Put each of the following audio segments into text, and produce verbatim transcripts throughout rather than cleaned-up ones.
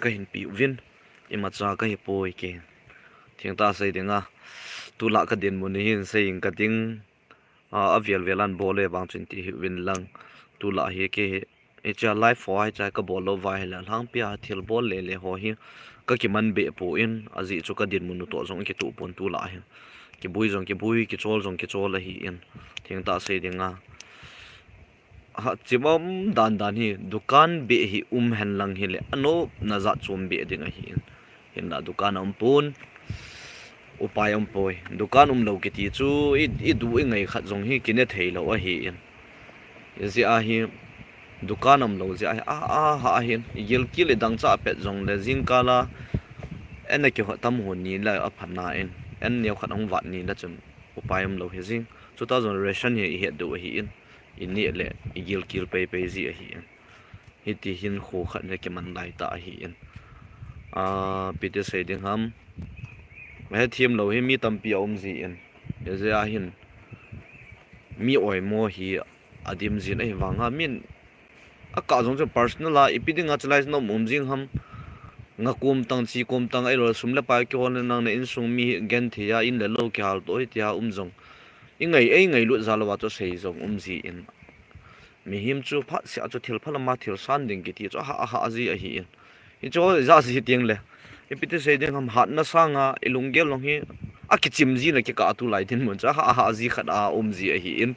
kahin pe uvin, imacha kahi poi ke. Thengtah sei dinga, tulai kadinmun hi hin sei ing kating, a, avel vel a bol le vang chun ti hiuvin lang. Tulai hi ke, hiche live ho hiche kabol lou va hile, lhangpia thil bol le le ho hi kakiman be pon, ajeh chu kadinmun u toh jong kitoh pon tulai hi. Kibui jong kibui, kichol jong kichol ahin. Thengtah sei dinga, ha, chimam dan dan hi, dukan be hi um hen lang hile, anopna jat chom be ding ahin. Hinla dukan aum pon, upai aum poi. Dukan um lou kiti chu, i, i du i ngai khat jong hi kine thei lou ahin. Hijeh a hi, dukan aum lou jeh a hi, a, a, ha, ahin, i gilkel i dangchah pet jongle, jingkal a, en a kiho tam hon ni la a phat na in, en neo khat hung vat ni la chun, upai um lou hi jing. Chuta jong ration hi i het diu ahin, i neh le, i gilkel pei pei ji ahin. Hiti hin kho khat le kiman lai ta ahin. A, ipi ti sei ding ham. Hethem lou hi mi tampi aum jin. Hijeh a hin mi oimo hi adim jin ahivanga min akah jong chu personal a ipi dinga chulai nom um jing ham. Nga kom tang, chi kom tang, ahilou le sum le pai kihol le nang le insung mi hi genthei a in le lou kihal toh hi tia um jong. I ngai, ei ngailut jal uva chu sei jong um jin. Mihem chu phatseh a chu thil phalam a thil san ding kiti chu aha, aha ji ahin. Hichu ijat ji teng le, ipi ti sei ding ham, hatna sanga i lunggel jong hi akichim jin a kikah a tulai dinmun chu aha, aha ji khat a um ji ahin.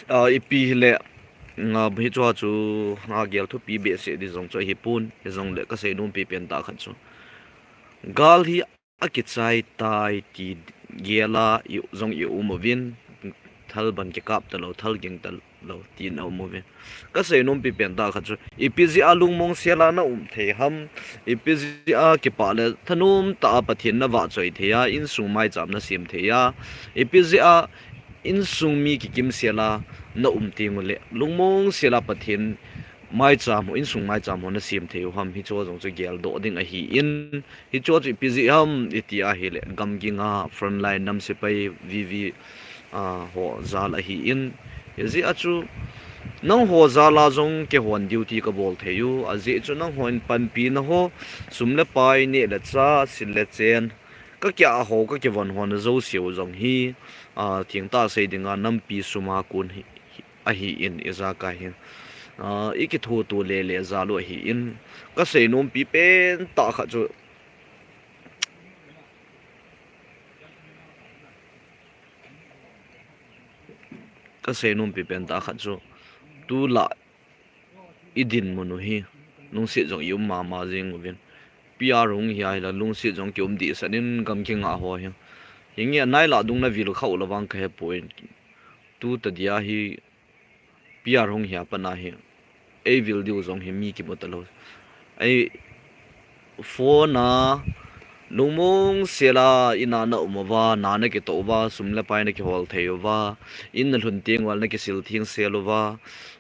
A, ipi hile, nga, hichu chu, a, gel thupi behseh di jong chu ahipon, hijongle kasei nompi pen tah khat chu, gal hi akichai tai ti gel a i, jong i um uvin, thal ban kikap talou, thal ging talou, tin aum uvin. Kasei nompi pen tah khat chu, ipi jeh a lungmong sel a na um thei ham, ipi jeh a kipah le thanom tah a Pathen na vahchoi thei a, insung maicham na sem thei a, ipi jeh a insung mi kikim sel a na um teng ule, lungmong sel a Pathen maicham ho, insung maicham ho na sem thei u ham, hichu jong chu geldoh ding ahin, hichu chu ipi jeh ham iti ahile, gamgi nga frontline nam sepai V V, a, ho jal ahin, hijeh a chu nangho jal a jong keihon duty kabol thei u, ajeh chu nanghon panpina ho, sum le pai, neh le chah, sil le chen, kakeh a ho, kakivon ho na jouse u jong hi, a, thengtah sei dinga nampi sum a kon hi, hi, ahin, ijakai hin, a, i kithoto le le jal u ahin, kasei nompi pen tah khat chu, kasei nompi pen tah khat chu, tulai i dinmun u hi lungset jong i um mama jing uvin. P R hung hi ahile lungset jong ki um dehset in gamgi nga ho hi. Hinge anailah dung na vil khah u le vang kahe poi. Tu tadia hi P R hung hi a pat na hi, ei vil diu jong hi mi kimu talou. Ei phone a lungmong sel a in a na um uva, na na kitoh uva, sum le pai na kihol thei uva, in na lhun teng uva na kisil theng sel uva,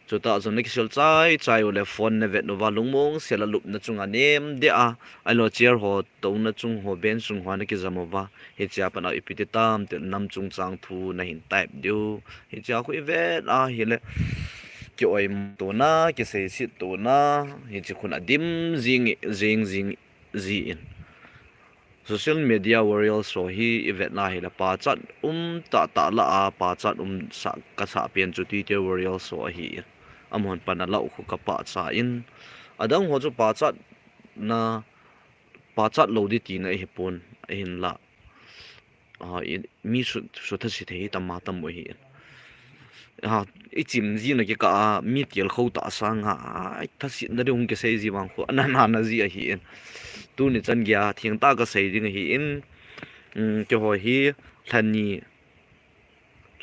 chutah jong na kisil chai chai u le phone na vet uva, lungmong sel a lupna chunga nem deh a, ahilou chair ho, touna chung ho, bench chung ho na kijam uva, hichea pat a ipi ti tam ti nam chungchang thu na hin type diu. Hichea khu i vet ahile, ki-oimo tona, kiseiset tona, hiche khun adim jing, jing, jing, jin. Social media warriors ho hi i vet na hile pachat um tah tah lah a, pachat um sah, kasah pen chu Twitter warriors ho ahi. Amahon pan a lah u khu ka pachat in. Adang ho chu pachat na, pachat lou di tina ahi pon, ahinla. A, i, mi su, su thase thei tam a tam u ahi. A, i chim jina kikah a, mi tilkhou tah sanga, a, i thasetna di hung kisei ji vang khu, ana, na, na ji ahin. Tuni chan geiya, thengtah kasei ding ahin, um, keiho hi, lhani,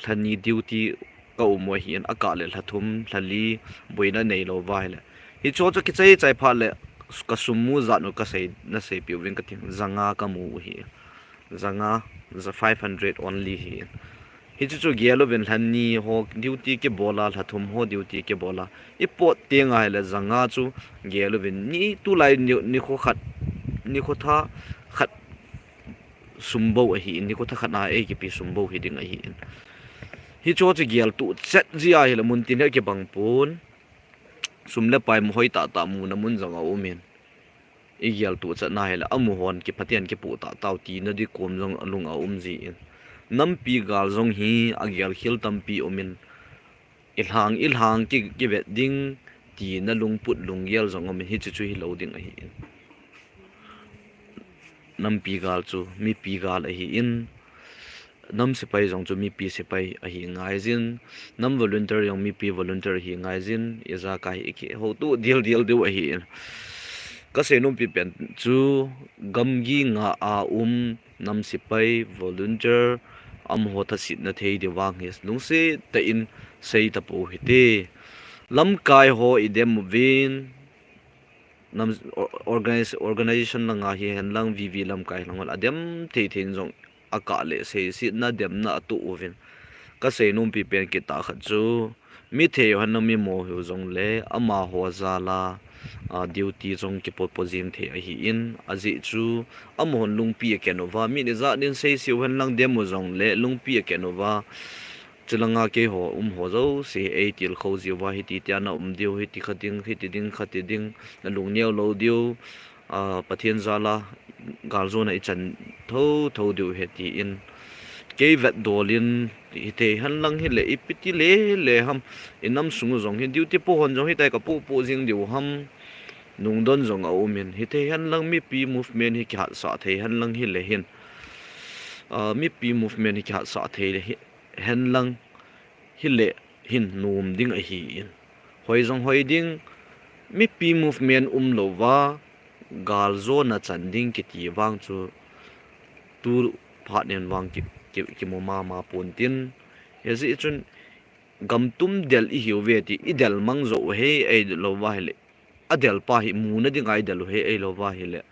lhani duty ka um u ahin, akah le lhathum, lhali, boina neilou va ahile. Hichu chu kichai chai phat le, ka sum mu jat u kasei, na seipeh uvin kating, janga ka mu u ahi. Janga, ja five hundred only hi. Hichu chu gel uvin lhani ho duty kibol a, lhathum ho duty kibol a. I pot teng ahile janga chu gel uvin ni tulai ni, nikho khat, nikho tha khat sum bou ahi, nikho tha khat a ei kipe sum bou hi ding ahi. Hichu chu gel tuh chet ji ahile mun tin hi kibang pon. Sum le pai mu hoi tah tah muna mun jong aum in. igel tuh chatna hileh, amu hon kiphaten kipuh tah tau tina di kom jong alung a um ji in. Nampi gal jong hi agel khel tampi um in, ilhang, ilhang ki, kivet ding tina lungput lunggel jong um in, hichu chu hilou ding ahi in. Nampi gal chu mipi gal ahi in, nam sepai jong chu mipi sepai ahi ngai jin, nam volunteer jong mipi volunteer ahi ngai jin, ijakai hi ikihouto dildil diu ahi in. Kasei nompi pen chu gamgi nga a um nam sepai volunteer amaho thasetna thei diu vang hi lungset tah in sei tapou hite. Lamkai ho idem uvin, nam, or-, organize-, organization langa hihen lang, V V lamkai lang hon adem thei thei in jong akah le seisetna demna atoh uvin. Kasei nompi pen kit tah khat chu, mi thei u hen lang mi mo hiu jongle, amaho jal a, a, duty jong kipopo jing thei ahi in, ajeh chu, amahon lungpi aken uva, mi ijat in seise u hen lang dem u jongle, lungpi aken uva, chulanga keiho umho jouse hi eitilkhou jiuva, hiti tia na um diu, hiti kha ding, hiti ding, khati ding, nalung neo lou diu, a, Pathen jal a galjona ichan thotho diu ahi tin, kei vetdol in, hithei hen lang hileh, ipi ti lele ham, inam sung u jong hi, duty po hon jong hitia kapopo jing diu ham, nungdon jong aum in, hithei hen lang mipi movement hi kihatsah thei hen lang hileh hin, a, mipi movement hi kihatsah thei le hi, hen lang hileh hin nom ding ahi in. Hoi jong hoi ding, mipi movement umlouva, galjona chan ding kiti vang chu, tu phat in vang ki, ki, kimu mama pon tin. Hijeh chun, gamtum del ihiuve ti, idel mang jou u hi, ahilouva hileh, adel pa hi muna dinga idel u hi, ahilouva hileh,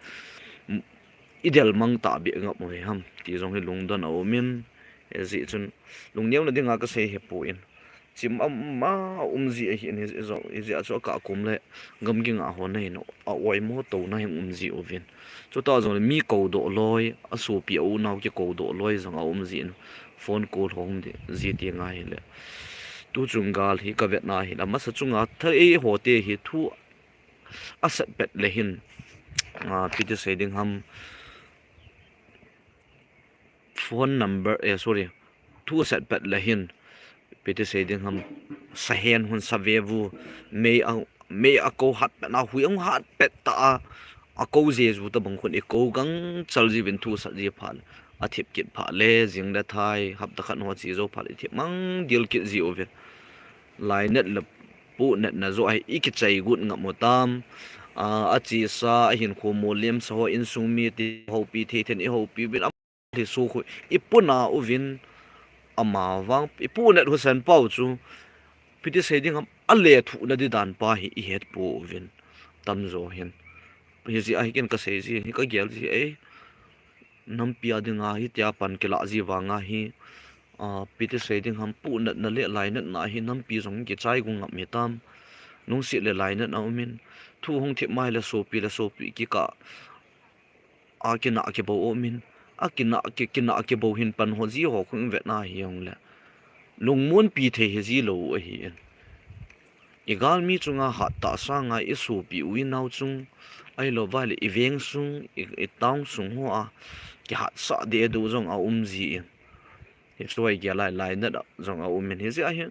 idel mang tahbeh ngap u hi ham, ti jong hi lungdon aum in, hijeh chun, lungneona dinga kasei hipon, chim ama um ji ahi in, hijeh a chu akah kom le gamgi nga hon ahin, a oimo touna hin um ji uvin. Chutah jongle mi koudoh loi, asopi a unau kikoudoh loi jong aum ji in, phone call hung di, ji ti ngai hileh. Tuchung gal hi kavetna hileh, amasa chunga thei eiho te hi thu asat pet le hin, a, ipi ti sei ding ham, phone number, eh, sorry, thu asat pet le hin, ipi ti sei ding ham, sahen hung sa vevu, mei a, mei akou hat pet na, hui ahung hat pet tah a, akou jeju tabang khun ikou gangchal jiuvin thu asat ji phat le, athip kit phat le, jing le thai, hapta khat ho che jou phat le, ithip mang dil kit jiuvin. Lainat le puhnatna joh ahi, ikichai got ngam u tam. A, achesa, ahinkho molem sa ho, insung mite houpi thei thei in ihoupi uvin, ama le sukhu ipuna uvin, amavang ipuhnat husen pau chu, ipi ti sei ding ham, alethuhna di dan pa hi ihet pouvin, tamjo hin. Hijeh a hi ken kasei ji, hi kagel ji e. Nampi a dinga hitia pan kilah ji vanga hi, a, ipi ti sei ding ham, puhnatna le lainatna hi nampi jong kichai got ngam hitam. Lungset le lainat aum in, thu hung thip mai le sopi le sopi kikah a kinah kibou aum in, akinah ki, kinah kibou hin pan ho ji ho khun vetna hi jongle, lungmonpi thei hi jilou ahi in. Igalmi chunga hattah sanga isopi u inao chung, ahilouva le iveng sung, i, itown sung hoa kihatsah deh diu jong aum ji in. Hichu igel a lainat jong aum in, hijeh a hi,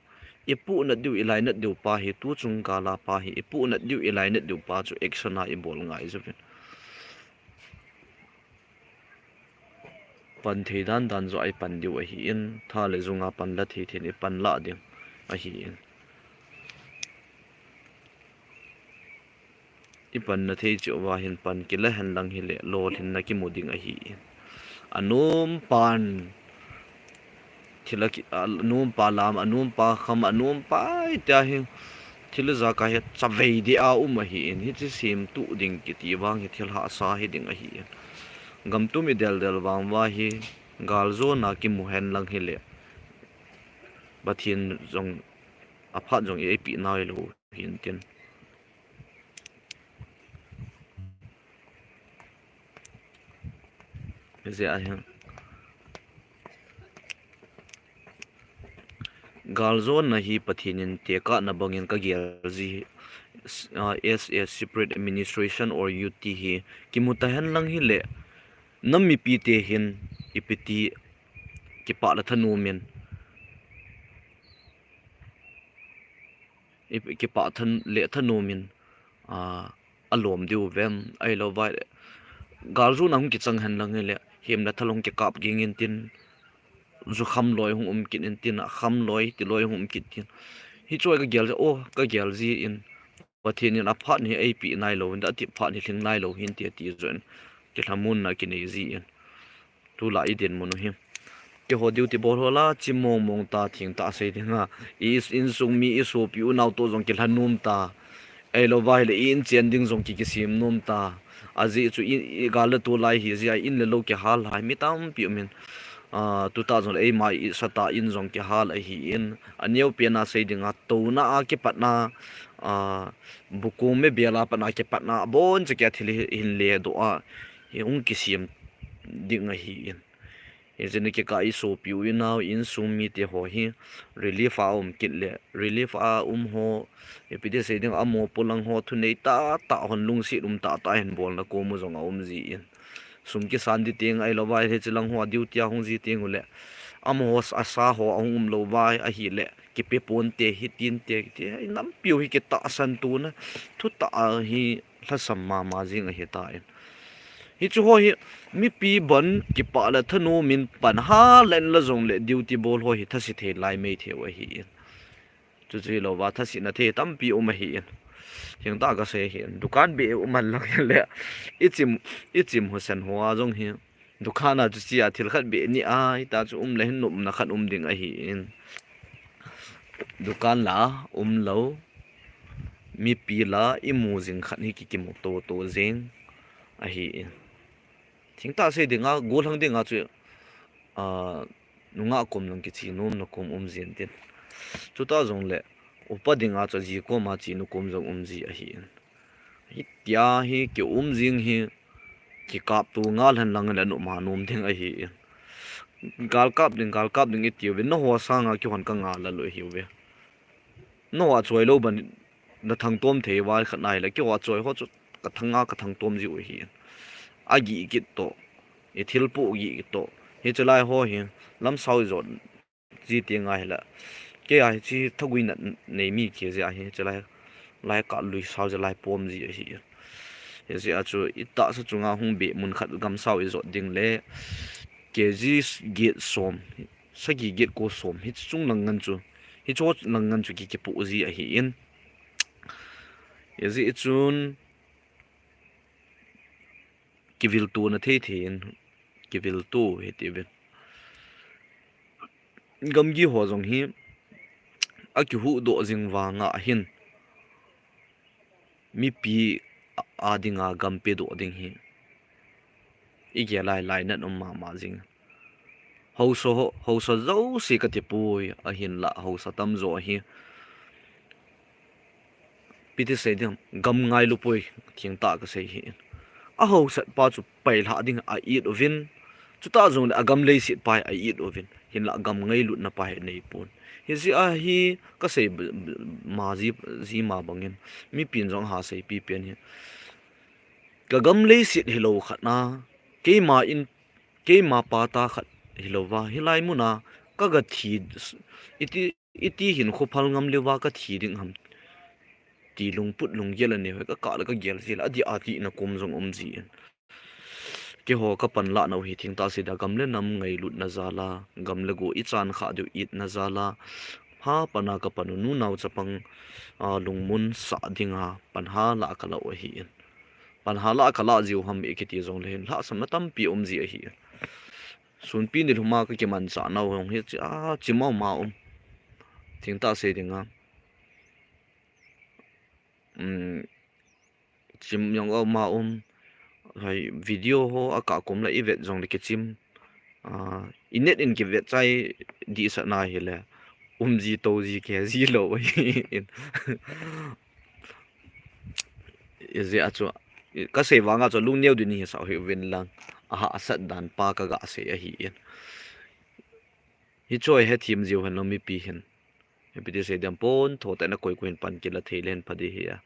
ipuhnat diu, ilainat diu pa hi, tuchung kal a pa hi, ipuhnat diu, ilainat diu pa chu action a ibol ngai jiuvin. Pan thei dan dan joh a ipan diu ahi in, tha le junga pan la thei thei in ipan lah ding ahi in. Ipanna thei cheh uva hin pan kila hen lang hileh, lolhinna kimu ding ahi in. Anom pan thil aki, anom pa lam, anom pa kham, anom pa itia hi thil ijakai hi chavei deh a um ahi in, hiche semtup ding kiti vang hi thil hahsa hiding ahi in. Gamtum idel del vang uva hi galjona kimu hen lang hileh, Pathen jong aphat jong eipeh nau hilou hin tin. Hijeh a hin, galjona hi Pathen in tekahna bangin kagel ji, uh, as a separate administration or U T hi kimu ta hen lang hile, nam mipi te hin ipiti kipah le thanom in, ip-, kipah than le thanom in, ah, alom diu vem, ahilou vai le, galjona hung kichang hen lang hile, hem le thal hung kikap ging in tin, jukham loi hung um kit in tin, akham loi, ti loi hung um kit tin. Hichu ka gel, oh, ka gel ji in. Pathen in aphat hi eipeh nailou, in da ti phat hi lhing nailou hin ti, ti jon. Kilhamonna kinei ji in. Tulai dinmun u hi. Keiho duty bol ho la, chim mong mong ta, thengtah sei dinga. I is-, insung mi, i sopi unau toh jong kilhanom ta. Ahilou vai le, i inchen ding jong ki, kisem nom ta. Ajeh chu i, i gal le tulai hi jeh a in le lou kihal hai mi tampi um in. Ah, tuta jong le eima i sata in jong kihal ahi in. Aneo pen a sei dinga, touna a kipatna, ah, bukung me bel a patna kipatna, abon chauva thil hi, hin le doh a, hi hung kisem ding ahi in. Hijeh in kikah a i sopi u inau, insung mite ho hi relief a um kit le, relief a um ho, ipi ti sei ding, amo polang ho, thunei tahtah hon lungset um tahtah hin bolna kom u jong aum ji in. Sum kisan di teng ahilou vai, hiche lang ho a duty a hung ji teng u le, amaho asa ho ahung um lou vai ahile, kipe ponte, hitin te, ti, i nampiu hi kitahsan tuna, thutah a hi lhasam mama jing ahi tan. Hichu ho hi, mipi bon kipah le thanom in pan ha len la jong le duty bol ho hi thase thei lai mei thei u ahi in. Chuchu hilou va, thase na thei tampi um ahi in. Thengtah ka sei ahi in. Dukan be um hen lang le, i chim, i chim ho sen ho a jong hi. Dukan a chu chia thil khat be ni a, hita chu um le hin nopna khat um ding ahi in. Dukan la um lou, mipi la i mu jing khat hi ki, kimu to to jing ahi in. Thengtah sei dinga, gollhang dinga chu, ah, nungah kom lang kiche nomna kom um jin tin. Chuta jong le, upa dinga chu ji koma chenu kom jong um ji ahi in. Hitia hi ki um jing hi, kikap to ngal hen lang le nopma nom ding ahi in. Gal kap ding, gal kap ding i tiu ve, na ho sanga kihon ka ngal a lou hi ve. Na ho a choi lou ban, na thangtom thei vai khat nai le, keiho a choi ho chu ka thanga, ka thangtom ji u hi. A gih kit to, i thil pu gih kit to. Hiche lai ho hi, lamsao i jot ji ti ngai la. Kei a hiche thagui na nei mi kei jeh a hi, hiche lai, lai ka lui sao jeh lai pom ji ahi. Hijeh a chu, i tahsa chunga hung be mun khat gamsao i jot ding le, K G get som, sagi get ko som, hiche chung lang ngan chu, hiche lang ngan chu ki, kipu ji ahi in. Hijeh chun, kivil to na thei thei in, kivil to hi ti uvin. Gamgi ho jong hi, akihuhdoh jing vanga ahin, mipi a, a dinga gam pedoh ding hi, i gel lai lainat um mama jing. Haosa ho, haosa jouse ka ti poi, ahinla haosa tamjo hi. Ipi ti sei ding, gam ngailu poi, thengtah ka sei hi. A haosat pa chu pailha ding a it uvin, chuta jong le a gam leiset pa hi a it uvin, hinla gam ngailutna pa hi nei pon. Hijeh a hi ka sei b-, b-, ma ji, ji ma bangin, mipin jong ha seipi pen hi. Ka gam leiset hilou khat na, keima in, keima pa ta khat hilou va, hilai muna, ka ga thi, iti, iti hin khophal ngam leuva ka thi ding ham, ti lungput lunggel anei hoi, ka kah le ka gel ji le, adih a tina kom jong um ji in. Keiho ka panlah nau hi thengtah sei dia gam le nam ngailutna jal a, gam le go i chan kha diu itna jal a, ha pan a ka pan u, nunao chapang, a, lungmon sah dinga pan ha lah ka lah u ahi in. Pan ha lah ka lah jiu ham i kiti jong le hin, lhahsamna tampi um ji ahi in. Sunpi ni lhuma ka kimanchah nau jong hi, chi, a, chim ma um. Thengtah sei dinga. Um, chim jong um a um. Hai video ho a kah kum la i vet jong le kichim. A, i net in kivet chai dihsah na hile. Um ji to ji ke ji lou ahi in. Hijeh a chu, ka sei vanga chu lungneo ding hi sa hi uvin lang. A hahsat dan pa ka ga sei ahi in. Hichu hi hethem jiu hen lang mipi hin. Ipi ti sei diam, pon tho tah in a koi koi hin pan kila thei le hin pha ding hi a.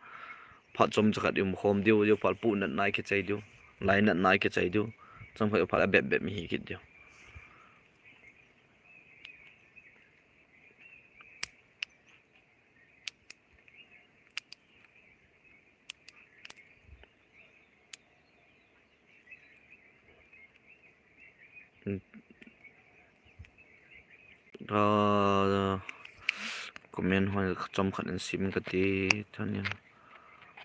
Phat chomcha khat i um khom diu, diu phat pu nat nai kichai diu. Lai nat nai kichai diu. Chomkhat phat a bep bep mi hi kit diu. Ka comment hoi chomkhat in sim kati thanin.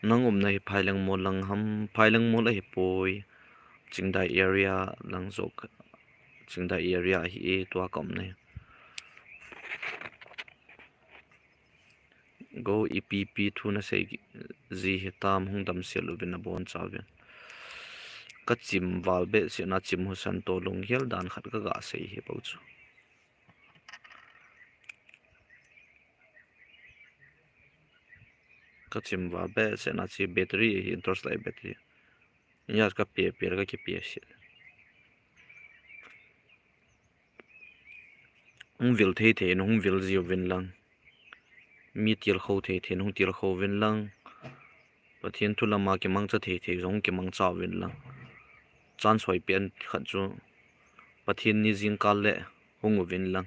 Nang umna hi Phailengmol lang ham? Phailengmol ahi poi. Chingdai area lang jok. Chingdai area ahi e, tua ka umna hi. Go ipi pi thu nasei ji hitam, hung damsel uvin nabonchauvin. Ka chim val behseh na chim husan to lunggel dan khat ka ga sei hi bou chu. Ka chim val behseh na chi battery hi torch light battery. Ya ka pe pe ka kipe si. Hung vil thei thei in hung vil jiuvin lang. Mi tilkhou thei thei in hung tilkhou vin lang. Pathen thu lama kimangcha thei thei jong kimangcha uvin lang. Chance hoi pen khat chu Pathen ni jingkal le hung uvin lang.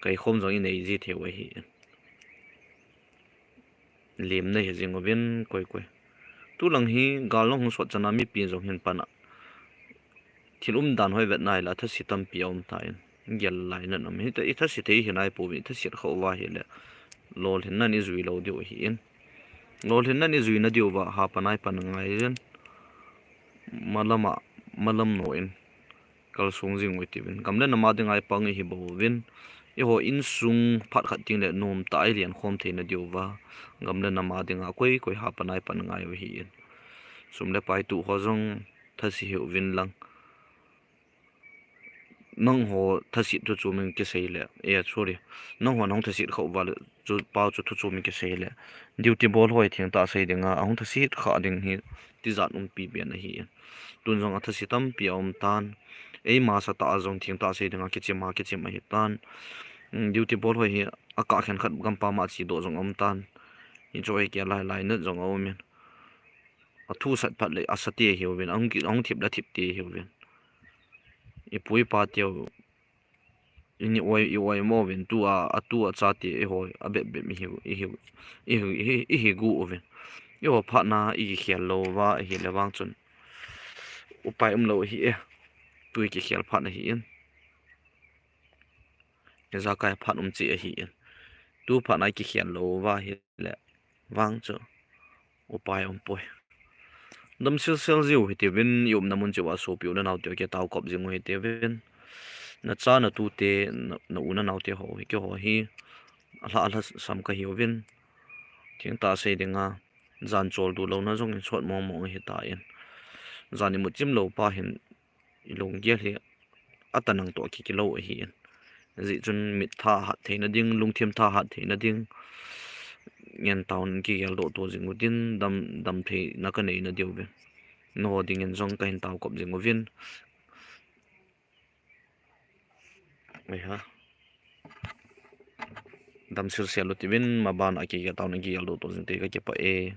Kaikhom jong i nei ji thei u ahi. Lim na hi jing uvin koi koi. Tulang hi gal long hung sot chana mipi jong hin pan a. Thil umdan hoi vet nai la thase tampi a um tan. Gel lai nan um. Hita i thase thei hi nai pouvin, i thase kha uva hile. Lolhinna i jui lou diu ahi in. Lolhinna i juina diuva ha pan ai pan ngai in. Malama, malam no in. Kalsong jing u tivin. Gam le nam a dinga i pang ihi bouvin. Eiho insung phat khat teng le nom tah a i len khom theina diuva. Gam le nam a dinga koi koi ha pan ai pan ngai u ahi in. Sum le pai tu ho jong thase hiuvin lang. Nangho thaset thu chu min kisei le, eh, sorry. Nangho nahung thaset kha uva le, chu pa chu thu chu min kisei le. Duty bol hoi thengtah sei dinga, ahung thaset kha ding hi tijat umpi pen ahi in. Tun jong athase tampi a um tan. Eima satah a jong thengtah sei dinga kichim a kichim ahi tan. Mm, duty bol hoi hi akah khenkhat gampam a chedoh jong um tan. Hichu hi kia lai lai nat jong a um in. Athusat phat le asate hiuvin, ahung ki, ahung thip le athipte hiuvin. I pu i pa teu, i ni oi, i oi mo uvin, tua, atua chate, i hoi, abep bep, i hiu, i hiu, i hiu, i hi, i hi gu uvin. Eiho phatna, i kikhel lou uva, ahile vang chun. Upai um lou ahi e. Tu i kikhel phatna ahi in. Ijakai phat um cheh ahi in. Tu phatna i kikhel lou uva ahile vang chu upai um poi. Damsel sel jiu hitiuvin, i umna mun cheh uva sopi u le nao teu kitao kop jing u hitiuvin. Na cha na tute, na, na u na nao te ho hi keiho hi. Alha, alha sam kahiuvin. Thengtah sei dinga. Jan chol du louna jong in sot mong mong ahi tan. Jan imut chim lou pa hin i lunggel hi atanang toh kiki lou ahi in. Ajeh chun mit thahat theina ding, lungthim thahat theina ding. Ngen tauvin kigel doh to jing utin dam, dam theina kanei na diuvin. Nangho dingin jong kahin tao kop jing uvin. Ai ha. Damsel sel u tivin, maban a kigel tauvin kigel doh to jing te kakipah e.